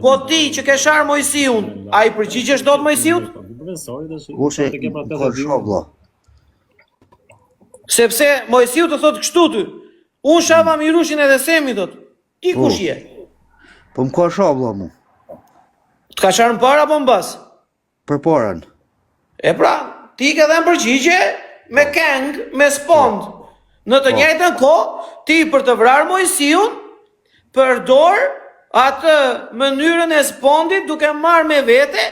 Po ti që ke sharë Moisiun, a i përgjigjesh dot Moisiut? Kush e ka sha vlla? Sepse Moisiu të thotë kështu ty. Unë shava Mirushin edhe Semin thotë. Ti Po. kush je? Po më ka sha vlla mu. Të ka sharë më para apo më pas? Përparën. E pra, ti ke dhënë përgjigje me keng, me spond. Në të Po. njëjtën kohë, ti për të vrarë Moisiun, përdor atë mënyrën e spondit duke marrë me vete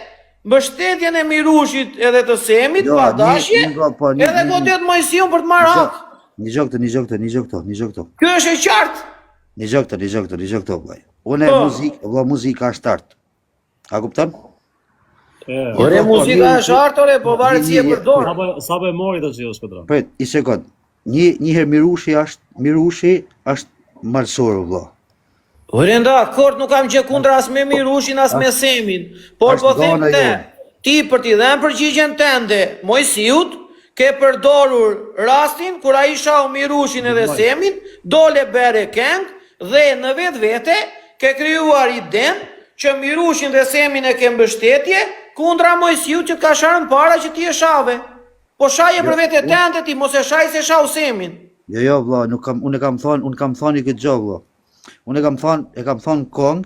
mbështetjen e Mirushit edhe të Semit Jo, pa një- dashje, një nga- po, një- edhe një- godet Moisiun për të marrë Një hak. Një gjë këto, një gjë këto, një gjë këto, një gjë këto. Kjo është e qartë. Një gjë këto, një gjë këto, një gjë këto, vllai. Unë Po. muzikë, vlla muzika është art. A kupton? Ore muzika është art, ore, po varet si e përdor. Sa po sa po e mori tash jo Shkodran. Prit, një sekond. Një një herë Mirushi është Mirushi është malsor vëlla. Ore dakord, nuk kam gjë kundra as me Mirushin as me Semin, por po them te, ti për t'i dhënë përgjigjen tënde Moisiut, ke përdorur rastin kur ai shau Mirushin edhe Semin, dole bere keng dhe në vetvete ke krijuar idenë që Mirushin dhe Semin e ke mbështetje kundra Moisiut që të ka sharë më para që ti e shave. Po shaje për vete tënde ti, mos e shaj se shau Semin. Jo, jo, vlla, nuk kam, unë e kam thonë, unë kam thonë këtë gjë, vlla. Unë e kam thonë, e kam thonë kong,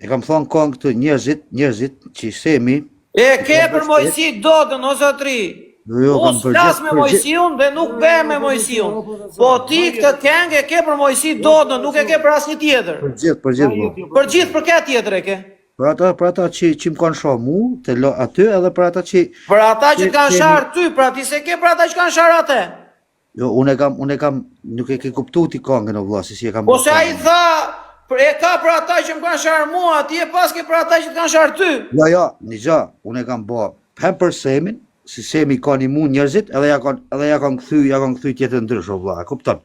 e kam thonë kong të njerëzit, njerëzit që Semi, E ke për Moisi Dodën, o zotri. Jo, jo, kam Unë për s'flas gjithë- me për Moisiun dhe nuk bëhem me Moisiun. Po ti këtë këngë e ke për Moisi Dodën, nuk e ke për asnjë tjetër. për gjithë, për gjithë, vlla. Për gjithë për kë tjetër e ke? Për ata, për ata që, që më kanë sha mu, të lo, aty edhe për ata që, Për ata që Që- kanë që- sharë ty, pra ti se ke për ata që kanë sharë atë. jo, unë e kam, unë e kam, nuk e ke kuptu ti kongën, o vlla, se si e kam Po bërë se ai kongën. tha, për, e ka për ata që më kanë sharë mua, ti e paske për ata që të kanë sharë ty. Jo, jo, një gjë, unë e kam bë hem për Semin, si Semi ka një mu njerëzit, edhe ja kanë edhe ja kanë kthy, ja kanë kthy tjetër ndryshe, o vlla, e kupton?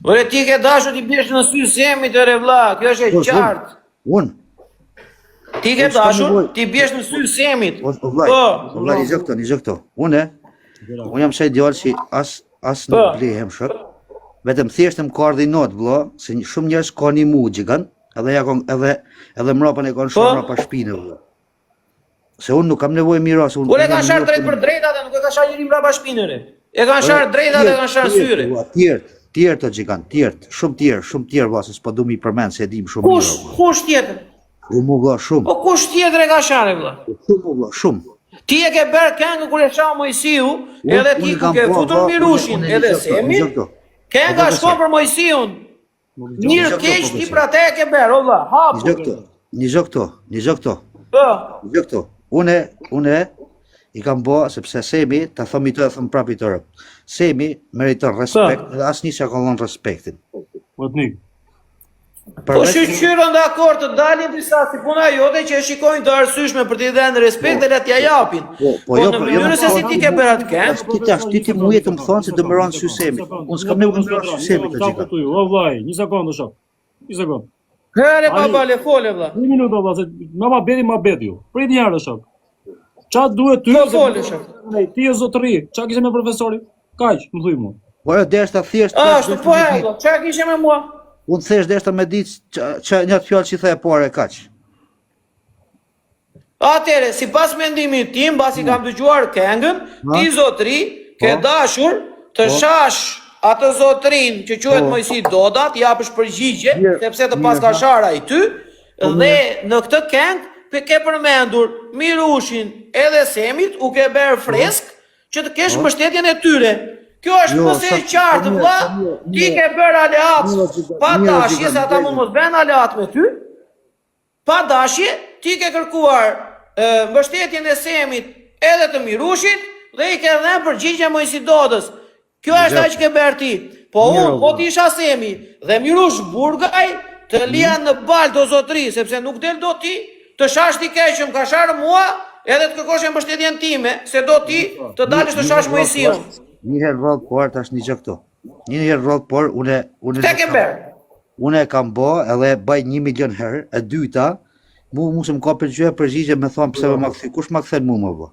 Ore ti ke dashur t'i biesh në sy Semit ore vlla, kjo është e Po, unë- qartë. Unë, Ti ke Unë s'kam dashur nevojë. t'i biesh në sy Semit. o, o vllai, Po. o vllai, një gjë këto, një gjë këto. Unë, unë jam qaj djalë që as as nuk Po. blehem shok. Vetëm thjesht më ka ardhi not, vlla, se një- shumë njerëz ka një mu gjigant, edhe ja kanë edhe edhe mrapën e kanë Po. shumë mrapa shpinë, vlla. Se unë nuk kam nevojë mira, se unë Por e unë kanë jam sharë njoftë drejt për drejt atë, nuk e ka sharë njeri mbrapa shpinën. E kanë sharë drejt atë, e kanë sharë syre. Tjerë, tjerë të gjigant, tjerë, shumë tjerë, shumë tjerë vlla, se s'po du mi përmend se e dim shumë Kush, mirë. vlla. kush tjetër? U mu vlla shumë, Po kush tjetër e ka sharë vlla? shumë u vlla, shumë. Ti e ke bërë këngën kur e shau Moisiu, edhe ti Unë kur kam ke po, futur vlla, Mirushin, unë- unë edhe një gjë këto, një Semin, gjë këto. kënga Po, shkon për Moisiun. Mirë gjë këto, keq po, ti besoj. për atë e ke bërë, o vlla, Një hapu. gjë këto, një gjë këto, një gjë këto, Po. një gjë këto. Une, une i kam bë sepse Semi, ta thom i të e thom prapë i të rëp. Semi meriton respekt dhe asnjë s'ja ka dhënë respektin. Po të nik. Po Përveç shyqyrën dakord të dalin disa si puna jote që e shikojnë të arsyeshme për t'i dhënë respekt dhe le t'ja japin. Po, po, Po jo, në po, jo, mënyrën se si ti ke bërë atë këngë, Tash ti tash ti ti mu jetë më thonë se do më rënë sy Semit. Unë s'kam nevojë të më rënë sy Semit të gjitha. gjitha. O vllai, një sekondë shok. Një sekondë. Here pa Ani- bale fole vlla. Një minutë valla, se më ma beti ma beti ju. Prit një herë shok. Ça duhet ty? Po se- fole shok. Ne, Ti je zotëri, ça kishe me profesorin? Kaq, më thuj mua. Po jo, deshta thjesht Ashtu deshta po me e ditë. vlla, çka kishe me mua? Unë thjesht deshta me ditë që, që një fjalë që the e parë kaq. Atëre, sipas mendimit tim, mbasi kam dëgjuar këngën, Ha? ti zotri ke Po. dashur të Po. shash atë zotrin që quhet Po. Moisi Doda, t'i japësh përgjigje, Mirë, sepse të mirë, pas ka ha. sharë ai ty, Po, dhe në këtë këngë pe ke përmendur Mirushin edhe Semit, u ke bërë fresk që të kesh mbështetjen e tyre. Kjo është Po. Jo, më se e sa- qartë, po mirë, vlla, po mirë, ti mirë. ke bërë aleat Mirë, gjigant, pa mirë, dashje, gjigant, se ata mund mos bëhen aleat me ty, Pa dashje, ti ke kërkuar e, mbështetjen e Semit edhe të Mirushit dhe i ke dhënë përgjigje Moisi Dodës. Kjo është ajo që ke bërë ti. Po Mirë, unë, po vlla. ti isha Semi dhe Mirush Burgaj të lija në balt o zotri, sepse nuk del do ti të shash ti keq që më ka sharë mua, edhe të kërkosh e mbështetjen time, se do ti të dalësh të shash Moisiun. Një herë rrallë por tash një gjë këto. Një herë rrallë por unë unë Këtë ke bërë. Unë e kam bë edhe e bëj 1 milion herë, e dyta, mu mu se më ka pëlqyer përgjigje me thon pse më kthy, kush ma kthen mua më vë?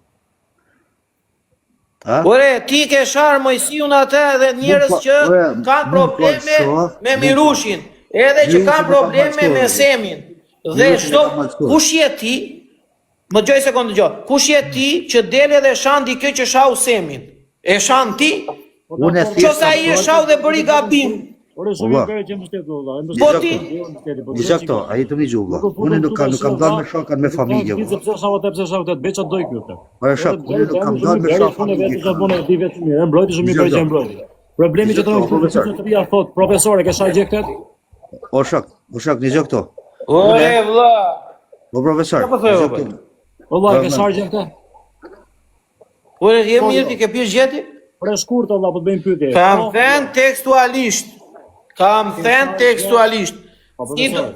Ha? Ore, ti ke sharë Moisiun atë edhe njerëz Mund pa- që ore, kanë mund pa probleme shoh, me mund Mirushin, edhe që Mirushin kanë e kam probleme marrë me shkollën. Semin. Dhe Mirushin e çdo kam malësuar. kush je ti? Më dëgjoj sekondë dëgjoj. Kush je ti që del edhe shan dikë që shau Semin? E shan ti? Po Unë e dakord, thjesht Qofse kam ai e thënë, shau dhe bëri gabim. Ore O shumë vlla, mirë bëre që mbështet vëlla, e Po mbështet ti dëgjoj këto, jo mbështeti, po dëgjoj dëgjoj këto, çik. ai të më vlla. Nuk u Unë futëm nuk këtu kam tash nuk kam vëlla, dalë me shokan me nuk ka familje di se vlla. pse shau atë, pse shau atë, beqa doj ky plak. Ore Edhe shok, unë bëri nuk kam bëri shumë dalë mirë me bëri sha shumë e vetë familje. çfarë bën e di vetë mirë, e mbrojti shumë mirë Dëgjoj bëri që këto. e mbrojti. Problemi që Dëgjoj thonë këto, o këtu profesor. zotëria thot, profesor, e ke shaj gjë këtë? O shok, o shok, dëgjoj këto. Unë, Ore vlla. o profesor, Çfarë po thoj dëgjoj o këto. Vëlla, e Po, ke më, shaj gjë këtë? Ore je Po mirë jo. ti ke pirë gjeti? Ore shkurt vëlla, po të bëjmë pyetje. Kam Po, jo. thënë tekstualisht. Kam Ke thënë shaj gjë? tekstualisht. Po Si do profesor,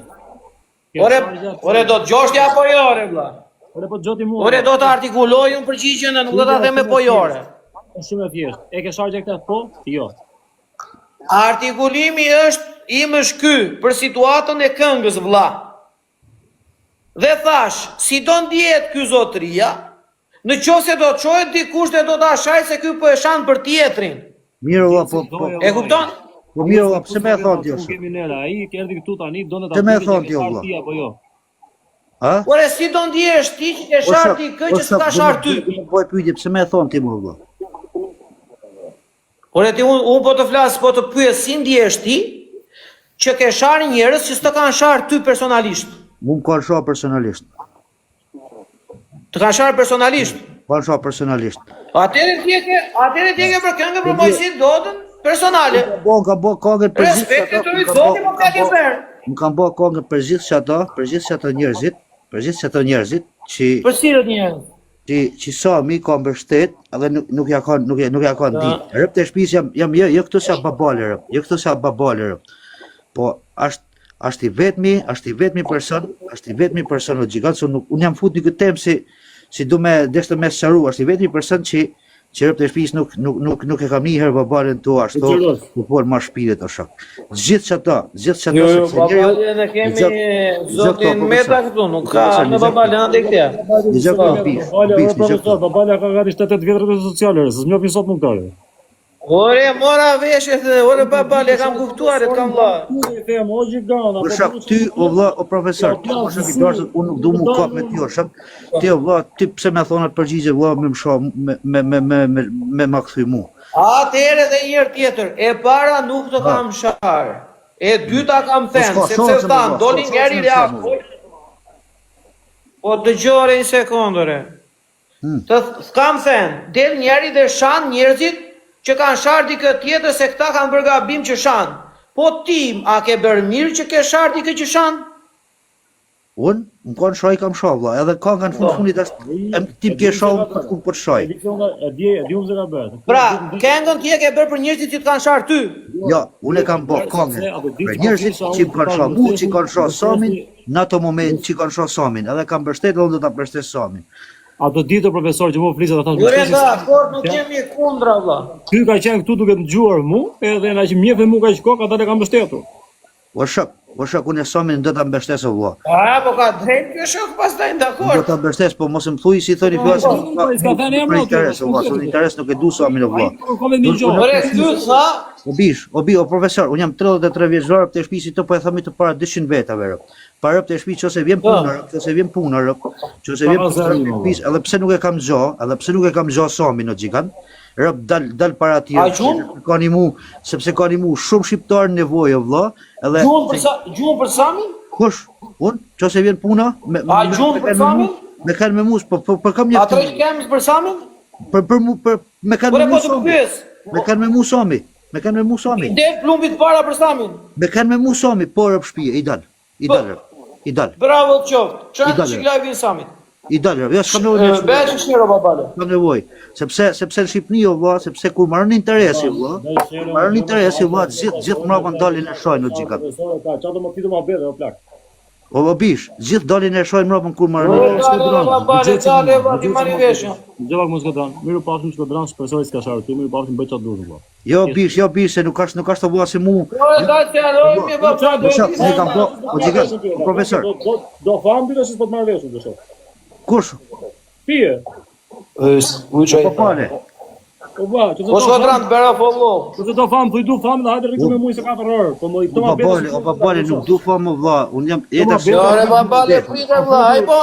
ke Ore, shaj gjë ore do dëgjosh ti apo jo, ore vlla? Ore po dëgjoj ti mua Ore vëlla. do të artikuloj unë përgjigjen, nuk do ta Pyetja them është me shumë po e jo, thjeshtë. ore. Është shumë e thjeshtë. E ke shaj gjë këtë? Po, jo. Artikulimi është im është ky për situatën e këngës vlla. Dhe thash, si do ndihet ky zotëria, në qoftë se do të çohet dikush dhe do ta shaj se ky po e shan për tjetrin. mirë vlla, Si po po doje E vllai. kupton? po Ai mirë është vlla, këtu pse se më e ke thon ti ku o shok? kemi nera. Ai erdhi këtu tani, donte ta Pse më e pyeti që thon ke ti o shar vlla? ti apo jo. Ha? Ore si do ndihesh ti që ke O shar shok, dikë o që shok, s'ka do më shar ty? do më bëj pyetje, pse më e thon ti më vlla? Ore ti unë un po të flas, po të pyes si ndihesh ti që ke shar njerëz që s'të kanë shar ty personalisht. Mu më kanë shah personalisht. Të kanë shar personalisht. Kanë shah personalisht. Atëherë ti e ke, atëherë ti e ke për këngën për Po Moisi Dodën personale. Unë kam bo, kam bo këngën për gjithë Respekte ata, të unë kam Zoti bo, po kam ka ke bo, bërë. unë kam bo këngën për gjithë ata, për gjithë ata njerëzit, për gjithë ata njerëzit që Për cilët njerëz? që që Sami ka mbështet edhe nuk nuk ja kanë nuk ja nuk ja kanë ditë. Rëp të shtëpisë jam jam jo jo këtu sa babale rëp, jo këtu sa babale rëp. Po është është i vetmi, është i vetmi person, është i vetmi person o gjigant, se nuk unë jam fut në këtë temë si si du me deshtë me sqaru, është i vetmi person që që rëp të shtëpisë nuk nuk nuk nuk e kam një herë babalen tu ashtu, Xheloz. ku fol ma shpirit o shok. Gjithë që ata, gjithë që ata Jo, jo, sepse njeriu babalen e kemi dëgjoj dëgjoj këto zotin profesor. Meta këtu, nuk ka Profesor, me dëgjoj këto. babalen andej këtja. Dëgjoj Po. këto bish, Babalja, bish, ore dëgjoj profesor, këto. babalja ka gati 78 vjet rrjetet sociale, ore, s'më njohin sot më këta. ore. Ore, mora veshë, the, ore babale, kam kuptuar, e të kam vlla. Ku i them, o gjigant, O apo shok, po ty o vlla, o profesor, ty o shok i dashur, unë nuk du mu kap me ty o shok. Ti o vlla, ti pse më thon atë përgjigje vlla me më shoh me me me me me, me ma kthy mu. Atëherë edhe një herë tjetër, e para nuk të Ha. kam shar. E dyta kam Po thënë, s'ka sepse shanse më than, vlla, s'ka doli shanse njëri me më sha mu. reagoi. Po dëgjore një sekondë ore. Hmm. Të th- kam thënë, del njëri dhe shan njerëzit që kanë shar dikë tjetër se këta kanë bërë gabim që shan. Po ti, a ke bërë mirë që ke shar dikë që shan? Unë më kanë shaj kam shah vlla, edhe ka nga në fund Po. fundit është em, ti më ke shah unë ku po të shaj. E di se unë e di, e di unë se ka bërë. Pra, këngën ti e ke bërë për njerëzit që të kanë shar ty. Jo, unë e kam bë këngën. Për njerëzit që më kanë shah mu, që kanë shah Samin, në ato moment që kanë shah Samin, edhe kam mbështet edhe unë do ta mbështes Samin. Ato ditë o profesor që më flisë ata thash Ore, mbështesin da, Samin. por nuk jemi kundra vlla. Ky ka qenë këtu duke dëgjuar mu, edhe na që më njeh mu kaq kohë, ka dalë e ka mbështetur. O shok, o shok, unë e Samin do ta mbështes o vlla. A, po ka drejt ky shok pastaj Unë do dakor. ta mbështes, po mos më thuaj si thoni fjalë se nuk Po, s'ka thënë për emra aty, interes, o vlla, se unë interes nuk e du Samin o vlla. Ai kërkon me një Unë- gjë. unë- Ore, ky tha, O bish, o bi, o profesor, unë jam 33 vjeçar, të shtëpisë të po e themi të para 200 vetave rëp. Para rëp të shtëpisë nëse vjen puna, rëp, nëse vjen puna, rëp, nëse vjen Pa puna, zëri, rëp, mo, shtëpisë, edhe pse nuk e kam gjë, edhe pse nuk e kam gjë Samin o gjigant, rëp dal dal para atij. A rëp, gjumë? sepse Ka një mu, sepse ka një mu shumë shqiptar në nevojë o vlla, edhe gjuhën për sa, gjuhën për Samin? kush, unë, nëse vjen puna, me A me- gjuhën me për kanë me mu, Samin? me kanë me mu, po po, po kam një A treq kemë për Samin? për për mu për me kanë Ore, me po mu të Sami. pyes. Me kanë me mu Sami. Me kanë me mu Sami. Del plumbit para për Samin. Me kanë me mu Sami, po rëp shtëpi, i dal. I Po. dal rëp. I dal. Bravo të qoftë. I Çfarë dalë. çik live-in Samit? I dal rëp. Jo, s'kam nevojë. me- Bëj shero babale. S'kam nevojë, sepse sepse në Shqipëri o vlla, sepse kur marrin interesi vlla, kur marrin interesi vlla, gjithë gjithë mbrapa dalin e shajnë o gjigant. Profesor, ka çfarë do më pitu më o plak. O o bish, gjithë dalin e shajnë mbrapa kur marrin Ore, interesi. dale babale, dale vlla, ti marri veshën. Dëgjoj pak mos shkodran. Miru pafshim shkodran, shpresoj s'ka sharë ty, miru pafshim bëj çfarë dush valla. Jo bish, jo bish, se nuk është nuk është vlla si mu. Ore, dale se harroj mi babale. Po shok, ne kam po, o gjigant, o profesor. Do do do fam bile se s'po të marr veshun do shoh. Kush? Pije. Po pale. Po ba, që Po Shkodran të bëra follow. Po të do famë, thuj du famë dhe hajde rri këtu me mua 24 orë. Po më i O babale, o babale, nuk du famë o vlla, unë jam jeta Jo, ore babale, prita vlla, ai po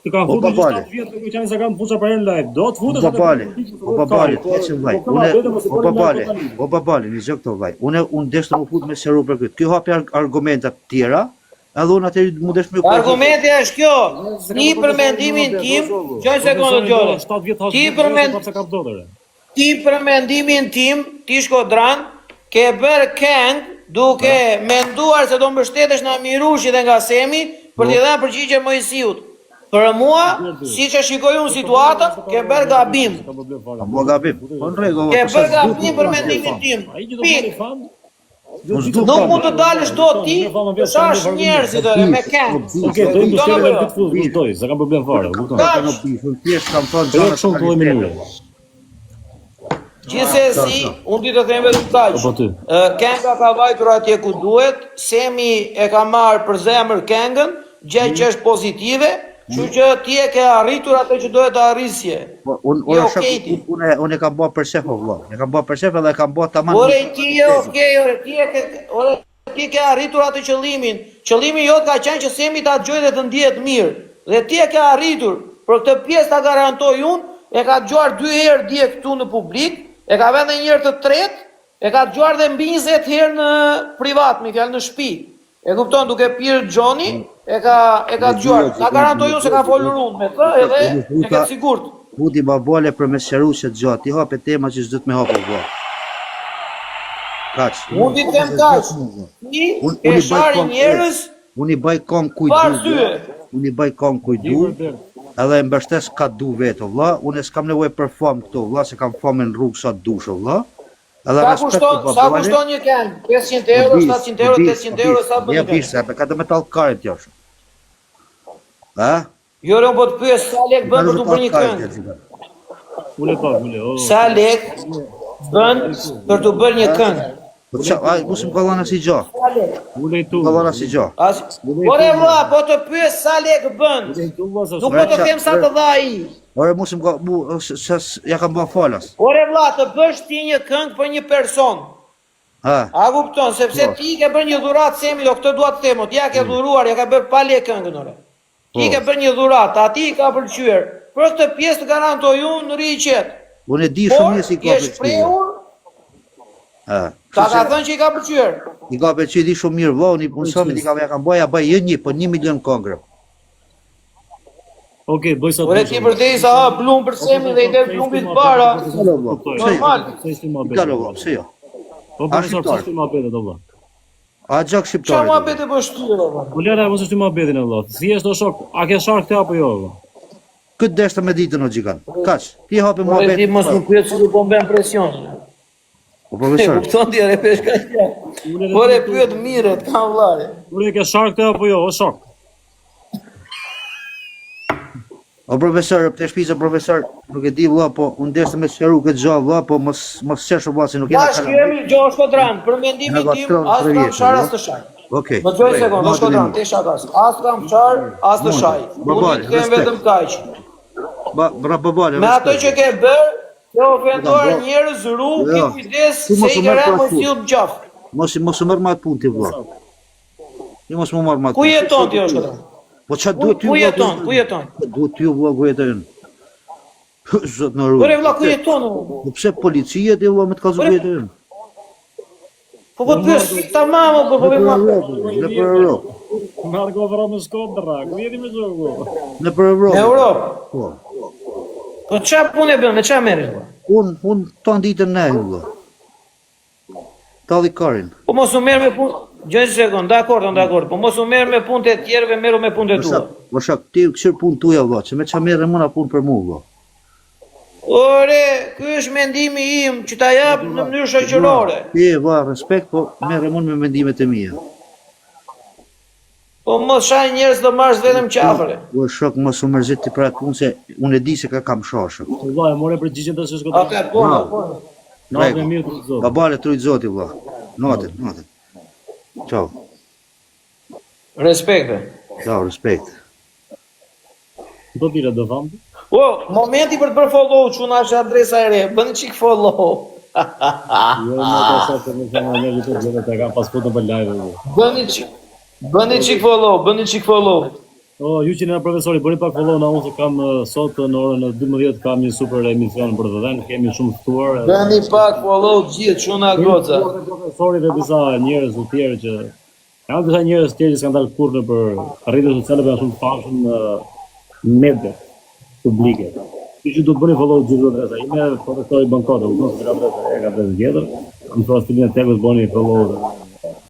Të kanë O futur gjithë babale. 7 vjet të qenë Instagram fuça për herë në live. Do të futesh O babale, o babale, të heqim vllai. Unë o babale, o babale, një gjë këto vllai. Unë unë desh të më fut me sqaru për këtë. Ky hapi ar argumenta të tjera, edhe unë atëherë mu desh më Argumenti është kjo. Ti për mendimin tim, gjoj sekondë dëgjoj. 7 vjet Ti për mend se kap dot ore. Ti për mendimin tim, ti Shkodran, ke bërë këngë duke menduar se do mbështetesh nga Mirushi dhe nga Semi për t'i dhënë përgjigje Moisiut. Për mua, siç e shikoj unë situatën, ke bërë gabim. Ka problem fare. Po gabim. Po në rregull. Ke po sa bërë s'du gabim për mendimin tim. Ai që do marrë Pik. famë, Unë s'du Nuk famë. mund të dalësh dot ti, të shash njerëzit ore me këngë. Okej, do i Kupton mbështetem apo jo? këtë fund, kush doj, s'ka problem fare, kupton. Kaq. Nuk di, unë thjesht kam thënë Po jo gjëra kështu në lloj mënyre. Gjithsesi, unë di të them vetëm kaq. Po, po ty. Ë, Kënga ka vajtur atje ku duhet, Semi e ka marrë për zemër këngën, gjë që është pozitive, kështu që ti e ke arritur atë që doje të arrisje. Po unë Je unë shok, okay ti. unë unë e kam bërë për shef o vlla. E kam bërë për shef edhe e kam bërë tamam. Ore ti je okay, ore ti e ke ore ti ke arritur atë qëllimin. Qëllimi jot ka qenë që Semi ta dëgjojë dhe të ndihet mirë. Dhe ti e ke arritur. Për këtë pjesë ta garantoj unë, e ka dëgjuar dy herë dje këtu në publik, e ka vënë një herë të tretë, e ka dëgjuar dhe mbi 20 herë në privat, me fjalë në shtëpi. E kupton duke pirë Johnny, e ka e ka dëgjuar. Ta garantoj unë se ka folur unë me të edhe e ke të sigurt. Budi babale për me sqaru se gjë, ti hape tema që s'duhet me hapë o vlla. Kaq. Unë ti them kaq. Ti Unë ke unë i bëj sharë kong njerëz Unë i bëj kong kujt pa du. arsye. Unë i bëj kong kujt du. Edhe e mbështes ka du vetë, o vlla. Unë s'kam nevojë për famë këtu, o vlla, se kam famën në rrugë sa dush, o vlla. Edhe Sa respekt kushton, o sa babale. kushton një këngë? 500 euro, 700 euro, 800 euro, sa bën Ja një këngë? bish, se ka të metal karit jash. Ha? Jo, unë po të pyes sa lek bën për të bërë një këngë. Ule pak, ule. o. Sa lek bën për të bërë një këngë? Po ça, ai mos më ka dhënë asnjë gjë. Sa lek? Ule i tu. Më ka dhënë asnjë gjë. As, ore vlla, po të pyes sa lek bën. Ule i tu vlla sa. Nuk po të them sa të dha ai. Ore mos më ka mu se ja kam bën falas. Ore vlla, të bësh ti një këngë për një person. Ha. A kupton, sepse Po. ti ke bërë një dhuratë Semi, do këtë dua të them, o, ti ja ke dhuruar, ja ke bërë pa lek këngën ore. Ti Po. ke bërë një dhuratë, ati i ka pëlqyer. Për këtë pjesë të garantoj unë, rri i qetë. Unë e di shumë Por, mirë si i ka je pëlqyer. shprehur, Ha. ta ka thënë që i ka pëlqyer. I ka pëlqyer di shumë mirë vlla, unë unë sa më di kam ja kam bë, ja bëj jo një, po 1 milion këngë. Okej, bëj sa Ore ti përtej sa ha blum për Semin dhe i del blumbit para. Normal. Pse ishte muhabet? Dalo vlla, pse jo? Po A, profesor, pse shqiptar? ishte muhabet ato vlla? A gjak Qa shqiptar. muhabete po shtyr o Po lera mos është muhabetin e vlla. Thjesht o shok, a ke shar këtë apo jo vlla? Këtë deshta me ditën o gjigan. Kaq. Ti hape Ore muhabet. ti mos më pyet si po më bën presion. Po E profesor. kupton ti ore peshka. Ore pyet mirë, të kam vllare. Ure ke shar këtë apo jo, o shok? O profesor, te shtëpisë o profesor, nuk e di vlla, po unë deshta me sqaru këtë gjë vlla, po mos mos qesh o vlla se nuk jena Tash kemi Gjo Shkodran, për mendimin Nga tim, 33 as kam vjeç, shar jo? as të shaj. Okej. Më dëgjoj sekond, o Shkodran, Natën e ti shakas. As kam shar, as të shaj. Unë Babale, të them respekt. vetëm kaq. mirë. Ba, bra babale. Me ato respekt. që ke bërë, ke ofenduar Jo. njerëz, ru, ki Jo. kujdes Ti mos se u i ke merr rënë për mos atë. ju në qafë. Mos mos u merr me atë punë ti vlla. Ti mos më marr me atë. Ku punë. jeton ti o Shkodran? Po ç'a Ku, duhet ty ku vlla? jeton? Ku jeton? Po duhet ty vlla ku jetoj unë? Zot në rrugë. Ore vlla, ku jeton? o? Po pse policia ti vlla me të kallzu ku Ore- jetoj unë? Po po të pyes tamam, o, po po Në për bëjmë Europë, në për Europë, Marko vra në Shkodra, ku jeni me shoku? në për Europë. Në Europë. Po. Po çfarë punë bën, me çfarë merresh? vlla? Unë un tan ditën ne vlla. Talli karin. Po mos u merr me punë, gjë një sekond, dakord, dakord. Po mos u merr me punë të tjerëve, merru me punë të tua. Vëshak, vëshak, ti këshir punë tuja vlla, që me ça merrem unë punë për mua vlla. Ore, ky është mendimi im që ta jap në mënyrë shoqërore. Ti vlla, respekt, po merrem unë me mendimet e mia. Po mos shaj njerëz të marrësh vetëm qafre. Po shok, mos u mërzit ti për atë punë se unë e di se ka kam shashë. Po vlla, e more përgjigjen tash Shkodra. Atë po, po. Natën e mirë të zot. Babale trujt zoti vlla. Natën, natën. Ciao. Respekte. Ciao, respekt. Do tira do tham. O, momenti për të bërë follow, çuna është adresa e re. Bëni çik follow. Jo, më ka sa të më thonë njerëzit të gjithë të kanë pas futën për live. Bëni çik Bëni çik follow, bëni çik follow. O, ju që na profesori, bëni pak follow na unë se kam sot në orën 12 kam një super emision për të dhënë, kemi shumë ftuar. Edhe... Bëni pak follow gjithë çuna goca. Profesori dhe disa njerëz të tjerë që Janë disa njerëz të tjerë që s'kanë dalë kurrë nëpër rrjetet sociale, por janë shumë të famshëm në media publike. Kështu që do të bëni follow gjithë adresa ime, profesori bën kod, u bën se ka adresa e ka adresë tjetër. Më thua stilin e tekës bëni follow dhe.